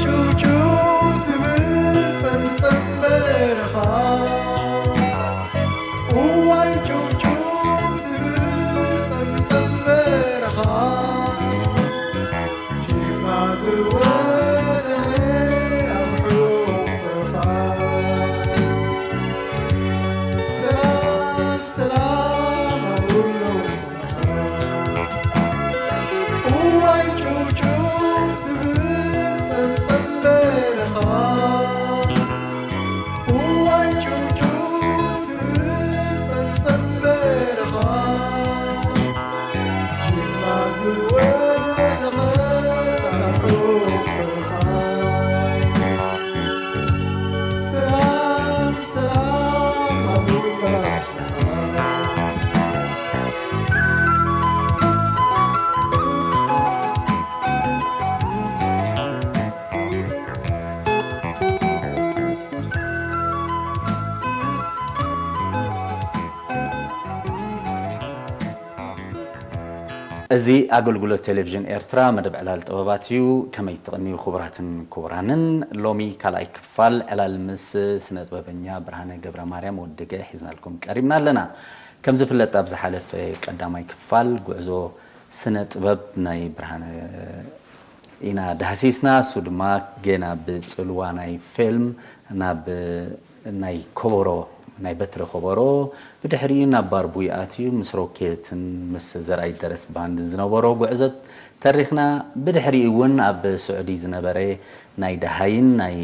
ጭውጭው ትብል ጸምጸም በረኻ። እዋይ ጭውጭው ትብል ጸምጸም በረኻ። ጅግና ዝወደቐ ኣብ ሕቑፍኻ። ሰላም ሰላም ኣብ ኩሎም። እዋይ ጭውጭው ትብል ጸምጸም በረኻ። እዋይ ጭውጭው ትብል ጸምጸም በረኻ። ጅግና ዝወደቐ ኣብ ሕቑፍኻ። ሰላም ሰላም ኣብ ኩሎም። እዚ ኣገልግሎት ቴሌቪዥን ኤርትራ መደብ ዕላል ጥበባት እዩ። ከመይ ትቕንዩ ክቡራትን ክቡራንን? ሎሚ ካልኣይ ክፋል ዕላል ምስ ስነ ጥበበኛ ብርሃነ ገብረ ማርያም ወድገ ሒዝናልኩም ቀሪብና ኣለና። ከም ዝፍለጥ ኣብ ዝሓለፈ ቀዳማይ ክፋል ጉዕዞ ስነ ጥበብ ናይ ብርሃነ ኢና ዳህሲስና። እሱ ድማ ገና ብጽልዋ ናይ ፊልም ናብ ናይ ከበሮ፣ ናይ በትሪ ከበሮ፣ ብድሕሪኡ ናብ ባርቡይ ኣትዩ ምስ ሮኬትን ምስ ዘርኣይ ደረስ ባንድን ዝነበሮ ጉዕዞ ተሪኽና። ብድሕሪኡ እውን ኣብ ስዑዲ ዝነበረ ናይ ደሃይን ናይ፣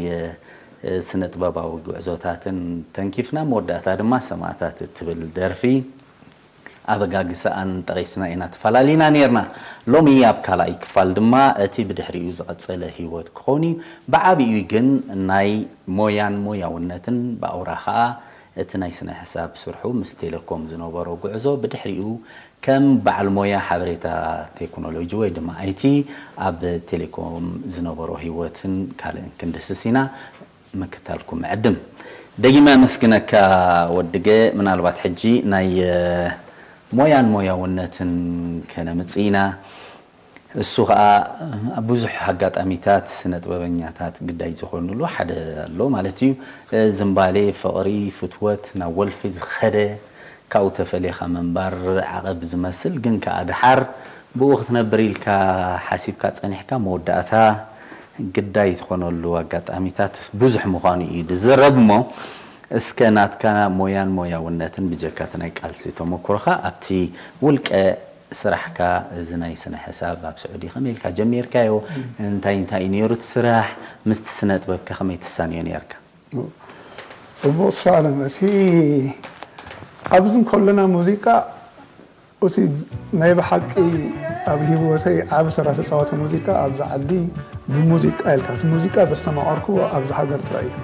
እ፣ ስነ ጥበባዊ ጉዕዞታትን ተንኪፍና፣ መወዳእታ ድማ ሰማእታት እትብል ደርፊ ኣበጋግስኣን ጠቒስና ኢና ተፈላሊና ነይርና። ሎሚ ኣብ ካልኣይ ክፋል ድማ እቲ ብድሕሪኡ ዝቐጸለ ህይወት ክኸውን እዩ። ብዓቢኡ ግን ናይ ሞያን ሞያውነትን፣ ብኣውራ ኸኣ እቲ ናይ ስነ ሕሳብ ስርሑ ምስ ቴሌኮም ዝነበሮ ጉዕዞ፣ ብድሕሪኡ ከም በዓል ሞያ ሓበሬታ ቴክኖሎጂ ወይ ድማ ኣይ ቲ ኣብ ቴሌኮም ዝነበሮ ህይወትን ካልእን ክንድስስ ኢና። ምክታልኩም ዕድም። ደጊመ ኣመስግነካ ወድገ። ምናልባት ሕጂ ናይ፣ እ፣ ሞያን ሞያውነትን ከነምጽእ ኢና። እሱ ኸኣ ኣብ ብዙሕ ኣጋጣሚታት ስነ ጥበበኛታት ግዳይ ዝኾኑሉ ሓደ ኣሎ ማለት እዩ። እ፣ ዝምባሌ፣ ፍቕሪ፣ ፍትወት፣ ናብ ወልፊ ዝኸደ፣ ካብኡ ተፈልየኻ ምንባር ዓቐብ ዝመስል፣ ግን ከኣ ደሓር ብኡ ክትነብር ኢልካ ሓሲብካ ጸኒሕካ፣ መወዳእታ ግዳይ ዝኾነሉ ኣጋጣሚታት ብዙሕ ምዃኑ እዩ ዝዝረብ። እሞ እስከ ናትካ ሞያን ሞያውነትን ብጀካ እቲ ናይ ቃልሲ ተመኩሮኻ ኣብቲ ውልቀ ስራሕካ፣ እዚ ናይ ስነ ሕሳብ ኣብ ስዑዲ ከመይ ኢልካ ጀሚርካዮ? እንታይ እንታይ እዩ ነይሩ እቲ ስራሕ? ምስቲ ስነ ጥበብካ ከመይ ትሳንዮ ነይርካ? ጽቡቕ ሰላም። እቲ ኣብዚ እንከለና ሙዚቃ፣ እቲ ናይ ብሓቂ ኣብ ህይወተይ ዓቢ ተራ ተጻወተ ሙዚቃ፣ ኣብዚ ዓዲ ብሙዚቃ ኢልካ፣ እቲ ሙዚቃ ዘስተማቐርክዎ ኣብዚ ሃገር ጥራይ እዩ።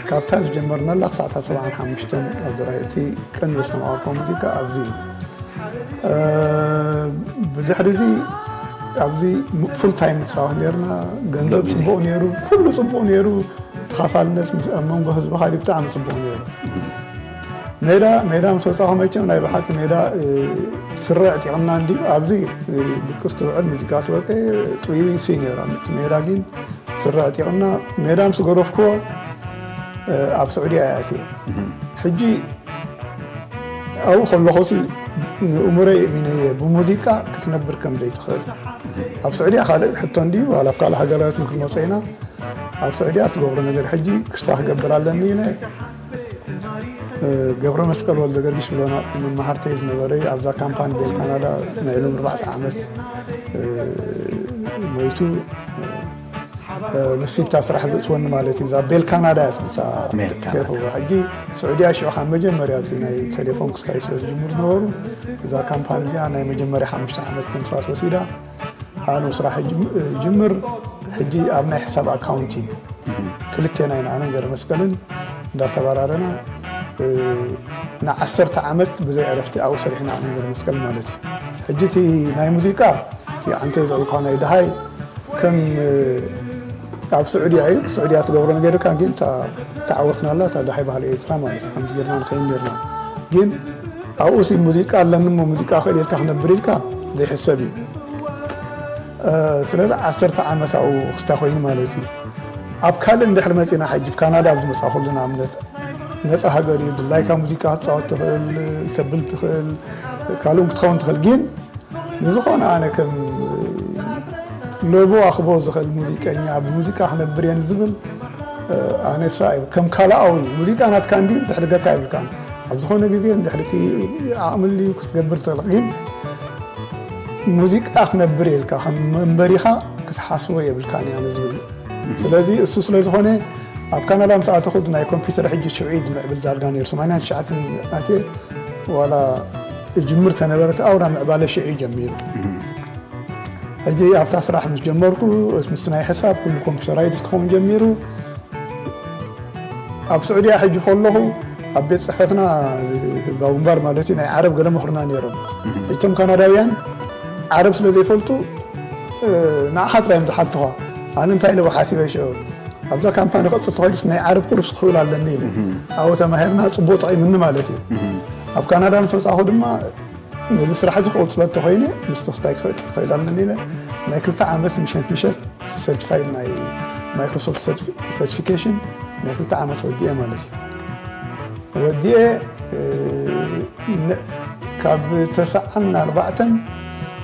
ካብታ ዝጀመርናላ ክሳዕ እታ ሰብዓን ሓሙሽተን ኣብዚ ራእይ፣ እቲ ቀንዲ ዘስተማቐርክዎ ሙዚቃ ኣብዚ እዩ። እ፣ ብድሕሪ እዚ ኣብዚ ፉል ታይም ንጻወት ነርና። ገንዘብ ጽቡቕ ነይሩ፣ ኩሉ ጽቡቕ ነይሩ። ተኻፋልነት ምስ፣ ኣብ መንጎ ህዝቢ ካሊ ብጣዕሚ ጽቡቕ ነይሩ። ሜዳ፣ ሜዳ ምስ ወጻኹ መቸም ናይ ብሓቂ ሜዳ፣ እ፣ ስረ ዕጢቕና እንድዩ። ኣብዚ፣ እ፣ ድቅስ ትውዕል፣ ሙዚቃ ትወቅዕ፣ ጥውይውይ ሲ ነይሩ። ኣብቲ ሜዳ ግን ስረ ዕጢቕና፣ ሜዳ ምስ ገደፍክዎ፣ እ፣ ኣብ ስዑድያ እየ ኣትየ። ሕጂ ኣብኡ ከለኹሲ ንእምሮይ እሚነየ ብሙዚቃ ክትነብር ከም ዘይትኽእል። ኣብ ስዑድያ ካልእ ሕቶ እንድዩ፣ ዋላ ኣብ ካልእ ሃገራት እውን ክንመጾ ኢና። ኣብ ስዑድያ ትገብሮ ነገር ሕጂ ክስታ ክገብር ኣለኒ ኢለ፣ እ፣ ገብረ መስቀል ወልደ ገርጊስ ብሎ ናብ መማህርተይ ዝነበረ ኣብዛ ካምፓኒ ቤል ካናዳ ናይ ሎም ኣርባዕተ ዓመት፣ እ፣ ሞይቱ፣ እ፣ ንሱ ብታ ስራሕ ዘእትወኒ ማለት እዩ። እዛ ቤል ካናዳ እያ ትብል እታ ሜል ካናዳ። ቴሌፎን። ሕጂ ስዑድያ ሽዑ ካብ መጀመርያ እቲ ናይ ቴሌፎን ክስታይ ስለ ዝጅምሩ ዝነበሩ፣ እዛ ካምፓኒ እዚኣ ናይ መጀመርያ ሓሙሽተ ዓመት ኮንትራት ወሲዳ፣ ሃሎ ስራሕ ጅም-፣ ጅምር። ሕጂ ኣብ ናይ ሕሳብ ኣካውንቲንግ ክልቴና ኢና፣ ኣነን ገረ መስቀልን እንዳተባራረና፣ እ፣ ንዓሰርተ ዓመት ብዘይ ዕረፍቲ ኣብኡ ሰሪሕና፣ ኣነን ገረ መስቀልን ማለት እዩ። ሕጂ እቲ ናይ ሙዚቃ፣ እቲ ዓንተ ዘልኳ ናይ ድሃይ ከም፣ እ፣ ኣብ ስዑድያ እዩ፣ ስዑድያ ትገብሮ ነገር ኢልካ፣ ግን እታ ተዓወትናላ፣ እታ ድሃይ ባህሊ ኤርትራ ማለት እዩ። ከምዚ ጌርና ንኸይድ ኔርና። ግን ኣብኡሲ ሙዚቃ ኣለኒ እሞ ሙዚቃ ክእል ኢልካ ክነብር ኢልካ ዘይሕሰብ እዩ። ስለዚ ዓሰርተ ዓመት ኣብኡ ክስታይ ኮይኑ ማለት እዩ። ኣብ ካልእ እንድሕር መፂና፣ ሕጂ ኣብ ካናዳ ኣብ ዝመፃእኩሉ ንኣብነት፣ ነፃ ሃገር እዩ። ድላይካ ሙዚቃ ክትፃወት ትኽእል፣ ተብል ትኽእል፣ ካልእ እውን ክትኸውን ትኽእል። ግን ንዝኾነ ኣነ ከም ሎቦ ኣኽቦ ዝኽእል ሙዚቀኛ፣ ብሙዚቃ ክነብር እየ ዝብል ኣነሳ እዩ። ከም ካልኣዊ ሙዚቃ ናትካ እንድዩ፣ ዘሕድገካ የብልካን። ኣብ ዝኾነ ግዜ እንድሕር እቲ ዓቕሚ ልዩ ክትገብር ትኽእል። ግን ሙዚቃ ክነብር እየ ኢልካ ከም መንበሪኻ ክትሓስቦ የብልካን እየ ኣነ ዝብል። ስለዚ እሱ ስለ ዝኾነ ኣብ ካናዳ ምስ ኣተኹ ናይ ኮምፒውተር ሕጂ ሽዑ እዩ ዝምዕብል ዳርጋ ነይሩ። ሰማንያን ትሽዓተን ኣትየ ዋላ እጅምር ተነበረ፣ እቲ ኣውራ ምዕባለ ሽዑ እዩ ጀሚሩ። ሕጂ ኣብታ ስራሕ ምስ ጀመርኩ ምስ ናይ ሕሳብ ኩሉ ኮምፒውተራይዝ ክኸውን ጀሚሩ። ኣብ ስዑድያ ሕጂ ከለኹ ኣብ ቤት ጽሕፈትና ህዝባዊ ግንባር ማለት እዩ ናይ ዓረብ ገለ ምሁርና ነይሮም። እቶም ካናዳውያን ዓረብ ስለ ዘይፈልጡ ንዓኻ ጥራይ እዮም ዝሓትኻ። ኣነ እንታይ ኢለ ሓሲበ ሽዑ ኣብዛ ካምፓኒ ቀጽል ተኸይዱስ ናይ ዓረብ ቁርስ ክኽእል ኣለኒ ኢለ ኣብኡ ተማሂርና ጽቡቕ ጠቒምኒ ማለት እዩ። ኣብ ካናዳ ምስ መጻኹ ድማ ነዚ ስራሕ እዚ ክቕጽሎ እንተኾይነ ምስ ተኽስታይ ክኸይድ ኣለኒ ኢለ ናይ ክልተ ዓመት ምሸት ምሸት እቲ ሰርቲፋይድ ናይ ማይክሮሶፍት ሰርቲፊኬሽን ናይ ክልተ ዓመት ወዲኤ ማለት እዩ። ወዲኤ ካብ ተስዓን ኣርባዕተን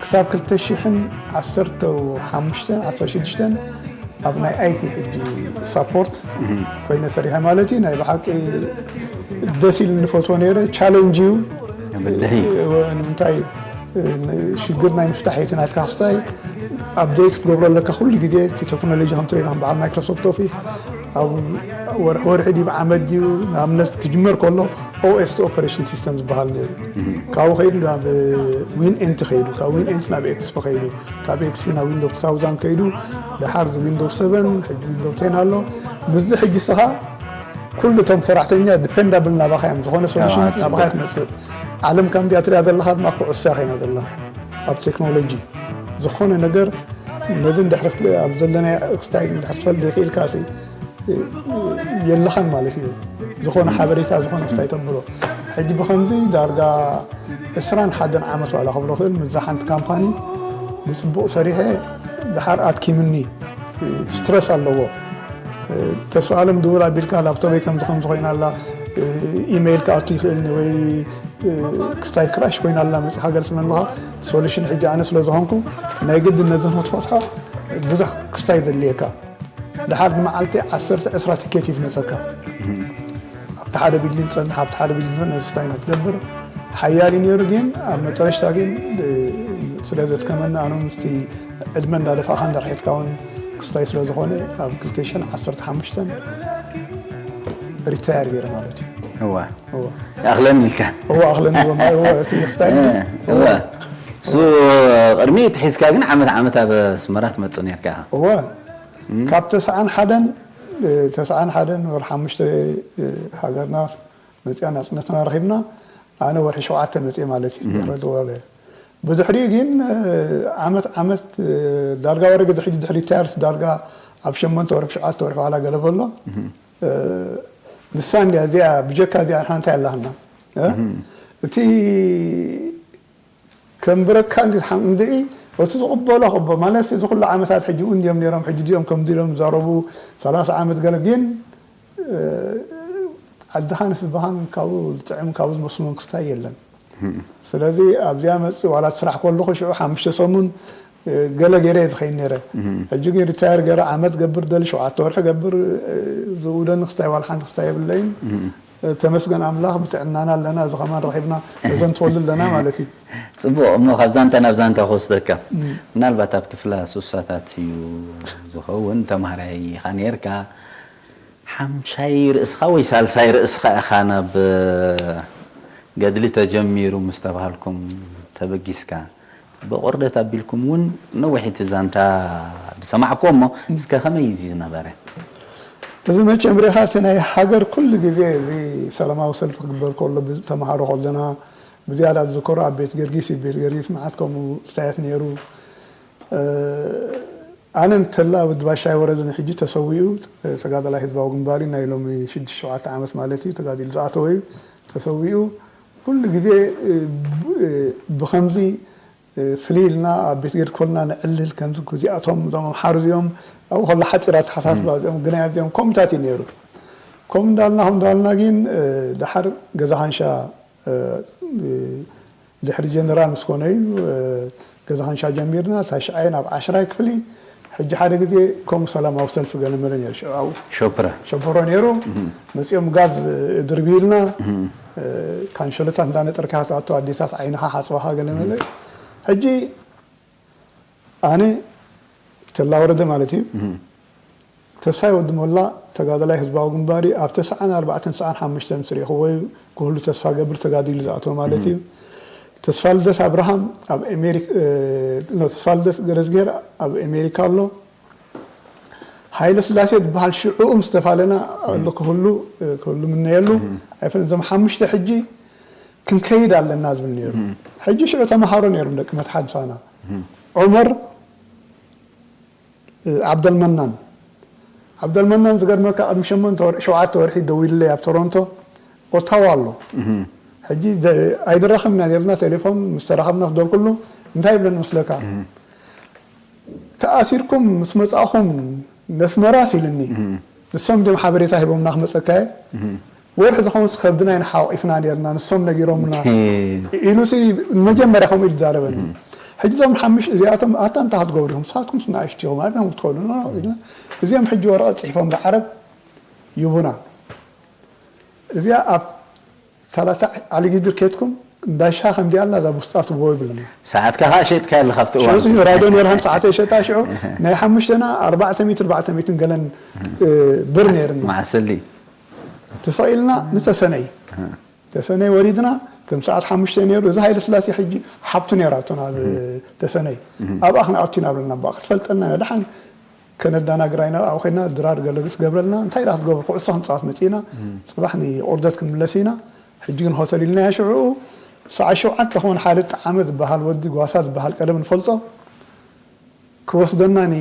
ክሳብ ክልተ ሽሕን ዓሰርተ ሓሙሽተን ዓሰርተ ሽዱሽተን ኣብ ናይ ኣይቲ ሕጂ ሳፖርት ኮይነ ሰሪሐ ማለት እዩ። ናይ ብሓቂ ደስ ኢሉ ንፈትዎ ነይረ። ቻለንጅ እዩ። ንምንታይ ሽግር ናይ ምፍታሕ እቲ ናትካ ክስታይ ኣፕዴት ክትገብሮ ኣለካ ኩሉ ግዜ። እቲ ቴክኖሎጂ ከም ትሪኦ ከም በዓል ማይክሮሶፍት ኦፊስ ኣብ ወርሒ ወርሒ ድዩ ዓመት ድዩ ንኣብነት ክጅመር ከሎ ኦኤስ ኦፐሬሽን ሲስተም ዝበሃል ነይሩ። ካብኡ ከይዱ ናብ ዊን ኤንቲ ከይዱ፣ ካብ ዊን ኤንቲ ናብ ኤክስፒ ከይዱ፣ ካብ ኤክስፒ ናብ ዊንዶው ቱ ታውዛንድ ከይዱ፣ ደሓር እዚ ዊንዶው ሰቨን፣ ሕጂ ዊንዶው ቴን ኣሎ። ምስዚ ሕጂ እስኻ ኩሉ እቶም ሰራሕተኛ ዲፔንዳብል ናባኻ እዮም። ዝኾነ ሶሉሽን ናባኻ ትመጽእ። ዓለም ከም እንዲያ ትሪኣ ዘለኻ ድማ ኩዕሶ ኮይና ዘላ ኣብ ቴክኖሎጂ ዝኾነ ነገር ነዚ እንድሕር ኣብ ዘለና ክስታይ እንድሕር ትፈልጥ ዘይክኢልካ የለኻን ማለት እዩ። ዝኾነ ሓበሬታ ዝኾነ ክስታይ ተብሎ ሕጂ ብኸምዚ ዳርጋ ዕስራን ሓደን ዓመት ዋላ ክብሎ ክእል ምዛ ሓንቲ ካምፓኒ ብፅቡቕ ሰሪሐ ድሓር ኣትኪምኒ ስትረስ ኣለዎ። ተስፋ ኣለም ድውል ኣቢልካ ላፕቶበይ ከምዚ ከምዚ ኮይና ኣላ ኢሜይል ክኣቱ ይኽእልኒ ወይ ክስታይ ክራሽ ኮይና ኣላ መፅኻ ገለ ትመልኻ ሶሉሽን ሕጂ ኣነ ስለ ዝኾንኩ ናይ ግድን ነዚ ንክትፈትሖ ብዙሕ ክስታይ ዘድልየካ። ድሓር ንመዓልቲ ዓሰርተ ዕስራ ትኬት እዩ ዝመፀካ። ኣብቲ ሓደ ቢልዲንግ ትፀንሕ ኣብቲ ሓደ ቢልዲንግ ነዚ ክስታይ ኢና ትገብር። ሓያል እዩ ነይሩ ግን ኣብ መጨረሽታ ግን ስለ ዘድከመና ኣነ ምስቲ ዕድመ እንዳደፋእካ እንዳርሒትካ እውን ክስታይ ስለ ዝኾነ ኣብ ክልተ ሽሕን ዓሰርተ ሓሙሽተን ሪታየር ገይረ ማለት እዩ። እዋ እዋ ኣኽለን ኢልካ እዋ ኣኽለን እዋ ማይ እዋ እቲ ክስታይ እዋ እሱ ቅድሚ ትሒዝካ ግን ዓመት ዓመት ኣብ ኣስመራ ትመጽእ ነርካ። እዋ ካብ ተስዓን ሓደን ተስዓን ሓደን ወር ሓሙሽተ ሃገርና መፅያ ናፅነትና ረኺብና ኣነ ወርሒ ሸውዓተ መፅየ ማለት እዩ ረድወለ ብድሕሪኡ ግን ዓመት ዓመት ዳርጋ ወረገ ዝሕጂ ድሕሪ ታርስ ዳርጋ ኣብ ሸመንተ ወርሒ ሸዓተ ወርሒ ዋላ ገለ በሎ ንሳ እንዲያ እዚኣ ብጀካ እዚኣ ሓንታ ያላህና እቲ ከም ብረካ እንዲ ሓም እንድዒ እቲ ዝቕበሎ ክቦ ማለት እዚ ኩሉ ዓመታት ሕጂ እውን እዮም ነይሮም ሕጂ እዚኦም ከም ኢሎም ዛረቡ ሰላሳ ዓመት ገለ ግን ዓድኻን ህዝብኻን ካብኡ ዝጥዕም ካብኡ ዝመስሉ መንግስታይ የለን ስለዚ ኣብዚኣ መፅእ ዋላ እቲ ስራሕ ከለኹ ሽዑ ሓሙሽተ ሰሙን ገለ ገይረ እየ ዝኸይድ ነይረ ሕጂ ግን ሪታየር ገይረ ዓመት ገብር ደሊ ሸውዓተ ወርሒ ገብር ዝውደኒ ክስታይ ዋላ ሓንቲ ክስታይ የብለይን ተመስገን ኣምላኽ ብጥዕናና ኣለና እዚ ከማን ረኺብና ነዘን ትወልድ ኣለና ማለት እዩ ፅቡቕ እሞ ካብ ዛንታ ናብ ዛንታ ክወስደካ ምናልባት ኣብ ክፍላ ሱሳታት እዩ ዝኸውን ተምሃራይ ኢኻ ነርካ ሓምሻይ ርእስኻ ወይ ሳልሳይ ርእስኻ ኢኻ ናብ ገድሊ ተጀሚሩ ምስ ተባሃልኩም ተበጊስካ ብቑርደት ኣቢልኩም እውን ነዊሒቲ ዛንታ ዝሰማዕኩዎ እሞ እስከ ከመይ እዚ ዝነበረ እዚ መቸም ሪኻ እቲ ናይ ሃገር ኩሉ ግዜ እዚ ሰላማዊ ሰልፊ ክግበር ከሎ ተምሃሮ ከለና ብዝያዳ ዝዝከሮ ኣብ ቤት ገርጊስ እዩ ቤት ገርጊስ መዓት ከምኡ ክስታያት ነይሩ ኣነ እንተላ ወዲ ባሻይ ወረደ ንሕጂ ተሰዊኡ ተጋዳላይ ህዝባዊ ግንባር እዩ ናይ ሎሚ ሽዱሽተ ሸውዓተ ዓመት ማለት እዩ ተጋዲሉ ዝኣተወ እዩ ተሰዊኡ ኩሉ ግዜ ብኸምዚ ፍልይ ኢልና ኣብ ቤት ገድኮልና ንዕልል ከምዚ እዚኣቶም እዞም ኣምሓሩ እዚኦም ኣብኡ ከሎ ሓፂር ኣተሓሳስባ እዚኦም ግናያት እዚኦም ከምኡታት እዩ ነይሩ። ከምኡ እንዳልና ከምኡ እንዳልና ግን ድሓር ገዛ ሓንሻ ድሕሪ ጀነራል ምስ ኮነ እዩ ገዛ ሓንሻ ጀሚርና ታሽዓይ ናብ ዓሽራይ ክፍሊ ሕጂ ሓደ ግዜ ከምኡ ሰላማዊ ሰልፊ ገለ መለ ነይሩ ሽዑ ኣብኡ ሸፕረ ሸንፈሮ ነይሩ። መፂኦም ጋዝ ድርብዩልና ካንሸሎታት እንዳነጠርካ ትኣቱ ኣዴታት ዓይንኻ ሓፅባኻ ገለ መለ። ሕጂ ኣነ ተላ ወረደ ማለት እዩ ተስፋይ ወዲ ሞላ ተጋዳላይ ህዝባዊ ግንባር እዩ ኣብ ተስዓን ኣርባዕተን ተስዓን ሓሙሽተን ምስ ርኢኽዎ እዩ ክህሉ ተስፋ ገብር ተጋዲሉ ዝኣተወ ማለት እዩ። ተስፋ ልደት ኣብርሃም ኣብ ኣሜሪካ ተስፋ ልደት ገረዝግሄር ኣብ ኣሜሪካ ኣሎ። ሃይለ ስላሴ ዝበሃል ሽዑኡ ምስ ተፋለና ኣሎ ክህሉ ክህሉ ምነየሉ ኣይፈለጥን። እዞም ሓሙሽተ ሕጂ ክንከይድ ኣለና ዝብል ነይሩ። ሕጂ ሽዑ ተምሃሮ ነይሮም ደቂ መትሓድ ምሳና ዑመር ዓብደልመናን ዓብደልመናን ዝገርመካ ቅድሚ ሸሞንተ ወርሒ ሸውዓተ ወርሒ ደዊሉለይ ኣብ ቶሮንቶ ኦታዋ ኣሎ ሕጂ ኣይድረኸም ኢና ነርና ቴሌፎን ምስ ተራኸብና ክደልኩሉ እንታይ ይብለኒ መስለካ ተኣሲርኩም ምስ መጻእኹም ነስመራስ ኢልኒ ንሶም ድም ሓበሬታ ሂቦምና ክመፀካየ ወርሒ ዝኾንስ ከብድና ኢና ሓቂፍና ነርና ንሶም ነጊሮምና ኢሉሲ መጀመርያ ከምኡ ኢሉ ዝዛረበኒ ሕጂ እዞም ሓምሽ እዚኣቶም ኣታ እንታይ ክትገብሩ ኢኹም ንስኻትኩም ንኣሽቱ ኢኹም ኣበይ ክትከዱ ኢልና እዚኦም ሕጂ ወረቐት ፅሒፎም ብዓረብ ይቡና እዚኣ ኣብ ታላታ ዓሊጊድር ኬትኩም እንዳሻ ከምዚ ኣላ እዛ ብውስጣ ትቦ ይብልና ሰዓትካ ከዓ ሸጥካ ኣለካ ኣብቲ እዋን ሽዑ ራድዮ ነርሃን ሰዓተ ይሸጣ ሽዑ ናይ ሓሙሽተና ኣርባዕተ ሚእቲ ኣርባዕተ ሚእትን ገለን ብር ነይርና መዓሰሊ ተሰቂልና ንተሰነይ ተሰነይ ወሪድና ከም ሰዓት ሓሙሽተ ነይሩ እዚ ሃይለ ስላሴ ሕጂ ሓብቱ ነይራ እቶን ኣብ ተሰነይ ኣብኣ ክንኣቱ ኢና ብለና ብኣ ክትፈልጠልና ኢና ደሓን ከነዳናግራ ኢና ኣብኡ ኮይና ድራር ገለግስ ገብረልና እንታይ ዳ ክትገብሩ ኩዕሶ ክንፃወት መፂና ፅባሕ ንቁርደት ክንምለስ ኢና ሕጂ ግን ሆተል ኢልናያ ሽዑ ሰዓት ሸውዓተ ክኾን ሓደ ጣዓመ ዝበሃል ወዲ ጓሳ ዝበሃል ቀደም ንፈልጦ ክወስደና ኒ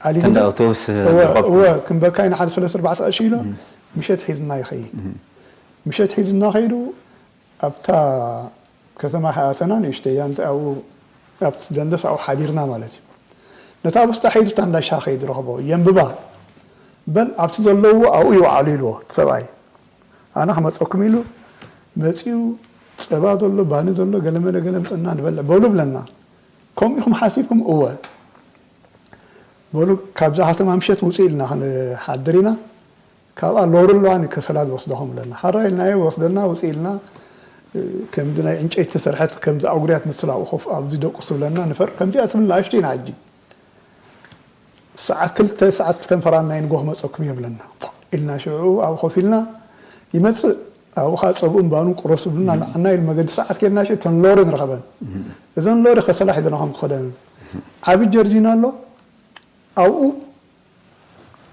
ዓሊ ተንዳ ኣውቶቡስ እወ ክንበካይ ንሓደ ሰለስተ ኣርባዕተ ቀሺ ኢሎ ምሸት ሒዝና ይኸይድ ምሸት ሒዝና ከይዱ ኣብታ ከተማ ከኣተና ንእሽተይ ያንተ ኣብኡ ኣብቲ ደንደስ ኣብኡ ሓዲርና ማለት እዩ ነታ ብስታ ሒዙ እታ እንዳሻ ከይድ ረኽቦ የንብባ በል ኣብቲ ዘለውዎ ኣብኡ ይውዓሉ ኢልዎ ሰብኣይ ኣነ ክመፀኩም ኢሉ መፂኡ ፀባ ዘሎ ባኒ ዘሎ ገለመለ ገለ ምፅና ንበልዕ በሉ ብለና ከምኡ ኢኹም ሓሲብኩም እወ በሉ ካብዛ ከተማ ምሸት ውፅእ ኢልና ክንሓድር ኢና ካብኣ ሎሪ ኣለዋ ንከሰላ ዝወስደኹም ኣለና ሓራ ኢልናዮ ወስደና ውፅእ ኢልና ከምዚ ናይ ዕንጨይቲ ተሰርሐት ከምዚ ኣጉርያት ምስል ኣብኡ ኮፍ ኣብዚ ደቁስ ትብለና ንፈር ከምዚኣ ትብል ንኣሽቱ ኢና ሕጂ ሰዓት ክልተ ሰዓት ክልተን ፈራን ናይ ንጎ ክመፀኩም እየ ብለና ኢልና ሽዑ ኣብ ኮፍ ኢልና ይመፅእ ኣብኡ ከዓ ፀብኡን ባኑን ቁረሱ ብልና ንዓና ኢሉ መገዲ ሰዓት ኬድና ሽዑ እተን ሎሪ ንረኸበን እዘን ሎሪ ከሰላ ሒዘና ከም ክኸደን ዓቢ ጀርጂን ኣሎ ኣብኡ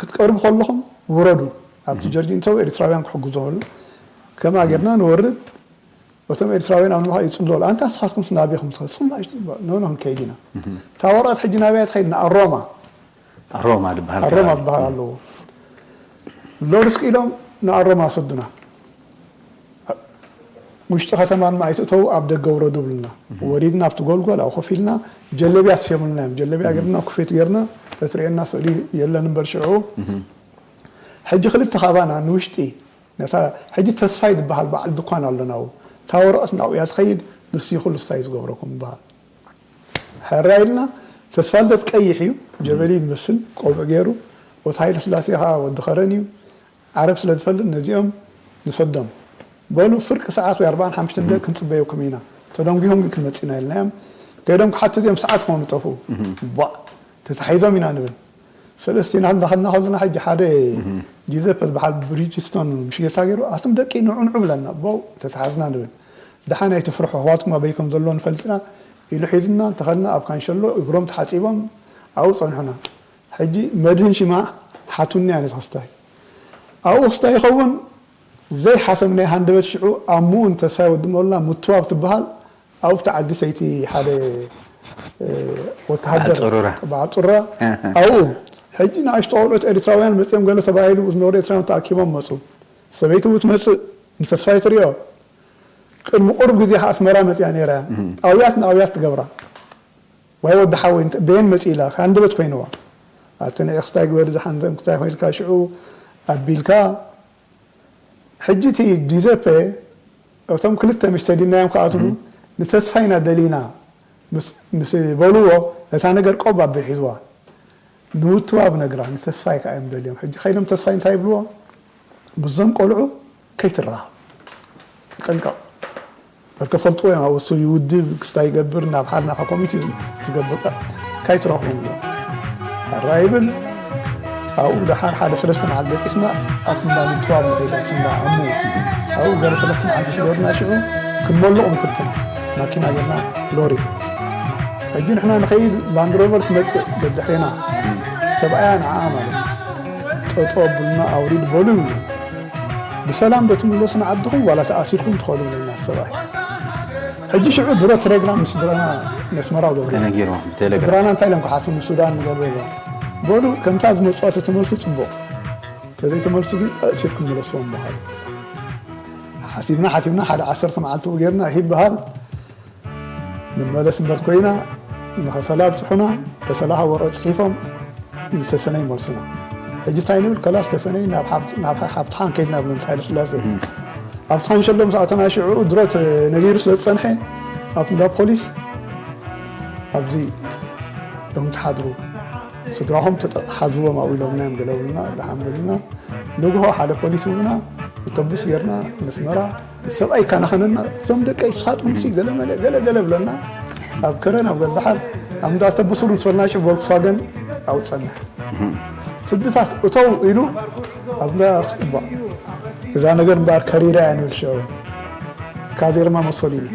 ክትቀርቡ ከለኹም ውረዱ ኣብቲ ጀርጂን ተው ኤርትራውያን ክሕግዙ ከሉ ከምኣ ጌርና ንወርድ እቶም ኤርትራውያን ኣብ ንባኻ ይፅልሉ ኣንታ ንስኻትኩም ናበይኹም ትኸስኹም ኖኖ ክንከይድ ኢና እታ ወረቐት ሕጂ ናበያ ትኸይድ ንኣሮማ ኣሮማ ዝበሃል ኣሮማ ዝበሃል ኣለዎ ሎርስ ኢሎም ንኣሮማ ሰዱና ውሽጢ ከተማ ድማ ኣይትእተው ኣብ ደገ ውረዱ ብሉና ወሪድና ኣብቲ ጎልጎል ኣብ ኮፍ ኢልና ጀለብያ ኣስፌሙልና እዮም ጀለብያ ገርና ኩፌት ገርና ተትሪኤና ስእሊ የለን እምበር ሽዑ ሕጂ ክልተ ካባና ንውሽጢ ነታ ሕጂ ተስፋይ ዝበሃል በዓል ድኳን ኣሎ ናብኡ እታ ወረቐት ናብኡ እያ ትኸይድ ንሱ ይኹሉ ስታይ ዝገብረኩም ይበሃል ሕራ ኢልና ተስፋልደት ቀይሕ እዩ ጀበሊ ዝመስል ቆብዕ ገይሩ ወት ሃይለ ስላሴ ከዓ ወዲ ኸረን እዩ ዓረብ ስለ ዝፈልጥ ነዚኦም ንሰዶም በሉ ፍርቂ ሰዓት ወይ ኣርባዓን ሓሙሽተን ደቂ ክንፅበየኩም ኢና ተደንጒሆም ግን ክንመፅእ ኢና ኢልናዮም ከይዶም ክሓቱ እዚኦም ሰዓት ክኾኑ ጠፍኡ ቧዕ ተታሒዞም ኢና ንብል ሰለስቲና እንዳኸድና ከለና ሕጂ ሓደ ጂዘፐ ዝበሃል ብሪጅስቶን ምሽጌታ ገይሩ ኣቱም ደቂ ንዑ ንዑ ብለና ቦው ተተሓዝና ንብል ደሓን ኣይትፍርሑ ኣሕዋትኩም ኣበይ ከም ዘሎ ንፈልጥና ኢሉ ሒዝና እንተኸድና ኣብ ካንሸሎ እግሮም ተሓፂቦም ኣብኡ ፀንሑና ሕጂ መድህን ሽማ ሓቱኒ ኣነ ተኽስታይ ኣብኡ ክስታይ ይኸውን ዘይሓሰብናዮ ሃንደበት ሽዑ ኣሙኡን ተስፋይ ወዲ ሞላ ምትዋብ ትበሃል ኣብቲ ዓዲ ሰይቲ ሓደ ወተሃደር በዓል ጡራ ኣብኡ ሕጂ ንኣሽቶ ቆልዑት ኤርትራውያን መፅኦም ገለ ተባሂሉ ዝነበሩ ኤርትራውያን ተኣኪቦም መፁ ሰበይቲ እውን ትመፅእ ንተስፋይ ትሪኦ ቅድሚ ቁሩብ ግዜ ከኣ ኣስመራ መጽያ ነይራ እያ። ኣውያት ንኣውያት ትገብራ። ዋይ ወዲ ሓወይ፣ እንተ-፣ በየን መጺእላ፣ ከኣንደበት ኮይንዋ። ኣቲ ንዒኽስታይ ግበሪ፣ ዝሓንዘም ክስታይ ኮይልካ፣ ሽዑ ኣቢልካ። ሕጂ እቲ ዲዘፔ፣ እቶም ክልተ ምሽ ተዲናዮም ክኣትዉ፣ ንተስፋይ ኢና ደሊና ምስ፣ ምስ በልዎ፣ እታ ነገር ቆብ ኣቢል ሒዝዋ። ንውትዋብ ነግራ፣ ንተስፋይ ከኣ እዮም ደልዮም። ሕጂ ከይዶም ተስፋይ እንታይ ይብልዎ? ምስዞም ቆልዑ ከይትራኸብ። ተጠንቀቕ። በርከ ፈልጥዎ እዮም፣ ኣብኡ እሱ ይውድብ፣ ክስታይ ይገብር፣ ናብ ሓደ ናብሓ ኮሚቴ ዝገብር፣ ከይትረኽቦም ኢሎም። ሕራ ይብል። ኣብኡ ደሓር ሓደ ሰለስተ መዓልቲ ደቂስና፣ ኣብቲ እንዳ ምትዋብ ንኸይድ፣ ኣብቲ እንዳ ኣሙ። ኣብኡ ገለ ሰለስተ መዓልቲ ምስ ገበርና፣ ሽዑ ክንመልቕ ንፍትን። ማኪና ጌርና፣ ሎሪ። ሕጂ ንሕና ንኸይድ፣ ላንድ ሮቨር ትመጽእ ደድሕሬና። ሰብኣያ ንዓኣ ማለት እዩ። ጠጠው ኣቡልና፣ ኣውሪድ በሉ ይብሉ። ብሰላም ዶ ትምለሱ ንዓድኹም ዋላ ተኣሲርኩም ትኸዱ ብለና ሰብኣይ። ሕጂ ሽዑ ድሮ ተሌግራም ምስ ስድራና ነስመራ ገብሩ። ተነጊሮም ብቴሌግራም። ስድራና እንታይ ኢሎም ክሓስቡ ንሱዳን ንገብሩ ኢሎም። በሉ ከምታ ዝመጽዋ ተተመልሱ ጽቡቕ። ተዘይተመልሱ ግን ኣእሲርኩም ምለስዎም በሃሉ። ሓሲብና ሓሲብና ሓደ ዓሰርተ መዓልቲ ጌርና ይበሃል። ንመለስ እምበር ኮይና ንኸሰላ ኣብጽሑና፣ ከሰላ ወረ ጽሒፎም ንተሰነይ መልሱና። ሕጂ እንታይ ንብል? ከላስ ተሰነይ ናብ ሓብ-፣ ናብ ሓ-፣ ሓብትኻን ከይድና ብለን ሃይለ ስላሴ። ኣብ ትኻንሸሎ ምስ ኣተና ሽዑ ድሮ ተነጊሩ ስለ ዝጸንሐ፣ ኣብ እንዳ ፖሊስ ኣብዚ ሎም ትሓድሩ፣ ስድራኹም ተጠ-፣ ሓዝዎም ኣብኡ ኢሎምና እዮም ገለ ብሉና፣ ደሓን በሉና። ንግሆ ሓደ ፖሊስ ውና፣ ኣውቶቡስ ጌርና፣ መስመራ፣ ሰብኣይ ካናኸነና፣ እዞም ደቀይ ስኻትኩም ሲ ገለ መለ፣ ገለ ገለ ብለና፣ ኣብ ከረን ኣብ ገልደሓር፣ ኣብ እንዳ ኣውቶቡስ እውን ፈርናጭ ቮልክስዋገን ኣውፀና። ስድታት እተው ኢሉ፣ ኣብ እንዳ ክፅባእ፣ እዛ ነገር እምበኣር ከሪራ እያ ንብል ሽዑ። ካዜርማ መሶሊኒ።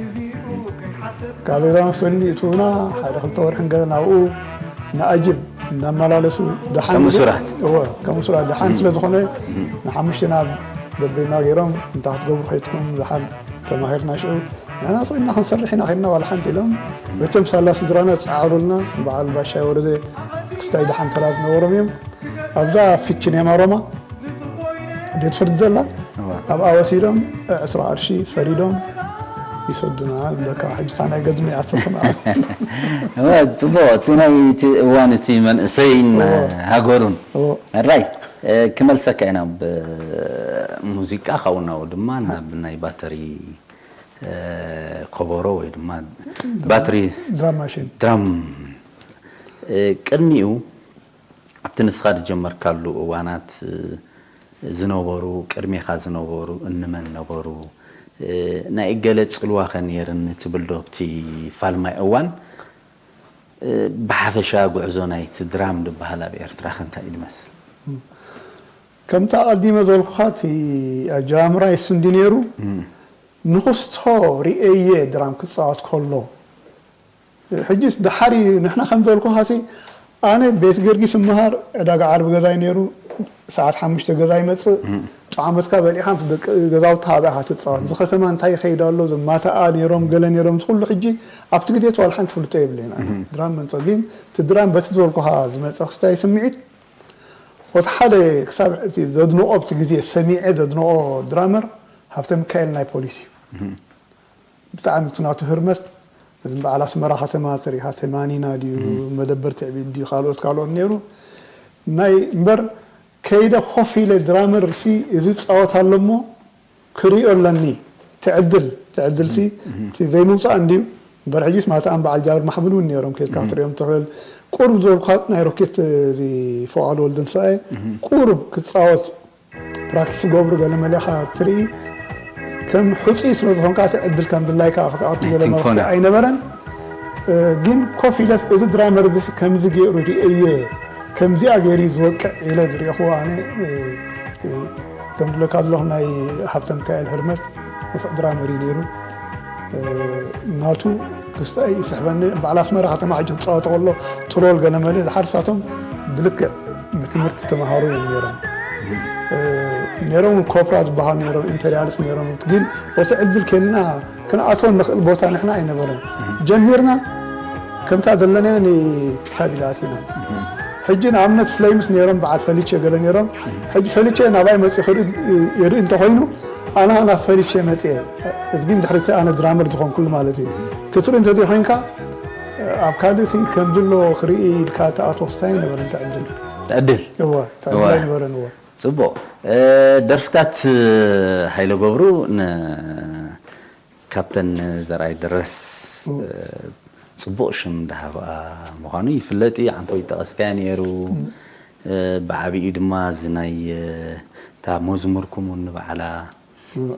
ካዜርማ መሶሊኒ እትውና፣ ሓደ ክልተ ወርሒ ገለ ናብኡ ንኣጅብ እናመላለሱ፣ ደሓን ከም እሱራት። እወ፣ ከም እሱራት ደሓን ስለ ዝኾነ፣ ንሓሙሽተና በበይና ገይሮም፣ እንታይ ክትገብሩ ከይትኩም፣ ደሓን ተማሂርና ሽዑ፣ ንሕና ስኢልና ክንሰርሕ ኢና ከይድና፣ ዋላ ሓንቲ ኢሎም፣ መቸም ሳላ ስድራና ዝጸዓሩልና፣ በዓል ባሻይ ወረደ ክስታይ ደሓን ተራ ዝነበሮም እዮም። ኣብዛ ፊት ቺኔማ ሮማ ቤት ፍርዲ ዘላ፣ እዋ። ኣብኣ ወሲዶም ዕስራ ቅርሺ ፈሪዶም ይሰዱና። ብለካ ሕጂ እታ ናይ ገድኒ ዓሰርተ መዓልቲ። እዋ፣ ጽቡቕ። እቲ ናይ እቲ እዋን እቲ መንእሰይን እዎ። ሃገሩን። እዎ። ራይ፣ እ፣ ክመልሰካ ኢና ናብ ሙዚቃ፣ ካብኡ ናብኡ ድማ ናብ ናይ ባተሪ፣ እ፣ ኮቦሮ ወይ ድማ ባትሪ ድራም ማሽን። ድራም። እ፣ ቅድሚኡ ኣብቲ ንስኻ ዝጀመርካሉ እዋናት፣ እ፣ ዝነበሩ፣ ቅድሜኻ ዝነበሩ እንመን ነበሩ? እ፣ ናይ እገለ ጽልዋ ኸ ነይርኒ ትብል ዶ ኣብቲ ፋልማይ እዋን? እ፣ ብሓፈሻ ጉዕዞ ናይቲ ድራም ዝበሃል ኣብ ኤርትራ ከ እንታይ እዩ ዝመስል? ከምቲ ኣቐዲመ ዝበልኩኻ፣ እቲ ኣጀማምራ የሱ እንዲ ነይሩ፣ እም። ንኽስቶ ርእየ ድራም ክጻወት ከሎ፣ ሕጂስ ደሓር እዩ። ንሕና ከም ዝበልኩኻሲ፣ ኣነ ቤት ገርጊስ እምሃር፣ ዕዳጋ ዓርቢ ገዛይ ነይሩ፣ ሰዓት ሓሙሽተ ገዛ ይመጽእ፣ እም። ጠዓመትካ በሊዕኻ፣ ምስ ደቂ ገዛውቲ ሃብኣ ኢኻ ትጻወት። እዚ ከተማ እንታይ ይኸይድ ኣሎ፣ እዞም ማታኣ ነይሮም፣ ገለ ነይሮም፣ እዚ ኩሉ ሕጂ ኣብቲ ግዜ እቲ ዋላ ሓንቲ ፍልጦ የብለይን ኣነ። እም። ድራም መንጸ፣ ግን እቲ ድራም በቲ ዝበልኩኻ ዝመጸ ክስታይ ስምዒት፣ ወቲ ሓደ ክሳብ እቲ ዘድንቖ፣ ኣብቲ ግዜ ሰሚዐ ዘድንቖ ድራመር ሃብተ ሚካኤል ናይ ፖሊስ እዩ። እም። ብጣዕሚ እቲ ናቱ ህርመት፣ እዚ በዓል ኣስመራ ከተማ ተሪኻ፣ ተማኒና ድዩ፣ እም። መደበር ትዕቢት ድዩ፣ ካልኦት ካልኦት ነይሩ። ናይ እምበር ከይደ ኮፍ ኢለ ድራመር ሲ እዚ ዝጻወት ኣሎ እሞ ክርእዮ ኣለኒ። ትዕድል፣ ትዕድል ሲ እም። እቲ ዘይምውጻእ እንድዩ። እምበር ሕጂስ ማታኣን በዓል ጃብር ማሕሙድ እውን ነይሮም፣ ከይድካ እም። ክትርእዮም ትኽእል። ቁሩብ ዝበልኳ ናይ ሮኬት እዚ ፎቓል ወልደንሳኤ እም። ቁሩብ ክጻወት ፕራክቲስ ገብሩ ገለ መለ ኢኻ ትርኢ። ከም ሕጹይ ስለ ዝኾንካ፣ እቲ ዕድል ከም ድላይካ ክትኣቱ ገለ ናይ መልእኽቲ ትንኮና። ኣይነበረን። እ፣ ግን ኮፍ ኢለስ፣ እዚ ድራመር እዚስ ከምዚ ገይሩ ርእየ፣ ከምዚኣ ገይሩ እዩ ዝወቅዕ ኢለ ዝርእኹዎ ኣነ፣ እ፣ እ፣ ከም ዝብለካ ዘለኹ ናይ ሃብተ ሚካኤል ህርመት ንፉዕ ድራመር እዩ ነይሩ። እ፣ ናቱ ክስታይ ይስሕበኒ። በዓል ኣስመራ ከተማ ሕጂ ክጻወቶ ከሎ፣ ጥሎል ገለ መለ፣ ድሓር ንሳቶም ብልክዕ ብትምህርቲ ተምሃሩ እዮም ነይሮም። እ፣ ነይሮም ኮፕራ ዝበሃሉ ነይሮም፣ ኢምፔሪያልስ ነይሮም። ግን በቲ ዕድል ኬንና ክንኣትዎ ንኽእል ቦታ ንሕና ኣይነበረን። ጀሚርና ከምታ ዘለናያ ንፒካዲሊ ኣቲና። ሕጂ ንኣብነት ፍሌምስ ነይሮም፣ በዓል ፈሊቼ ገለ ነይሮም። ሕጂ ፈሊቼ ናባይ መጺኡ ክርኢ፣ ይርኢ እንተኾይኑ፣ ኣነ ኣና ፈሪቼ መፅየ። እዚ ግን ድሕሪ እቲ ኣነ ድራመር ዝኾንኩሉ ማለት እዩ። ክትርኢ እንተዘይ ኮይንካ ኣብ ካልእ ሲ ከምዚ ኣሎ ክርኢ ኢልካ ተኣትዎ ክስታይ ነበር እንተ ዕድል። ዕድል እወ፣ እቲ ዕድል ኣይነበረን። እወ። ጽቡቕ። ደርፍታት ሃይለ ገብሩ ን ካብተን ዘርኣይ ደረስ ጽቡቕ ሽም እንዳሃብኣ ምዃኑ ይፍለጥ እዩ። ዓንቶ ይጠቐስካዮ ነይሩ። ብዓብኡ ድማ እዚ ናይ እታ መዝሙርኩም እውን ንባዕላ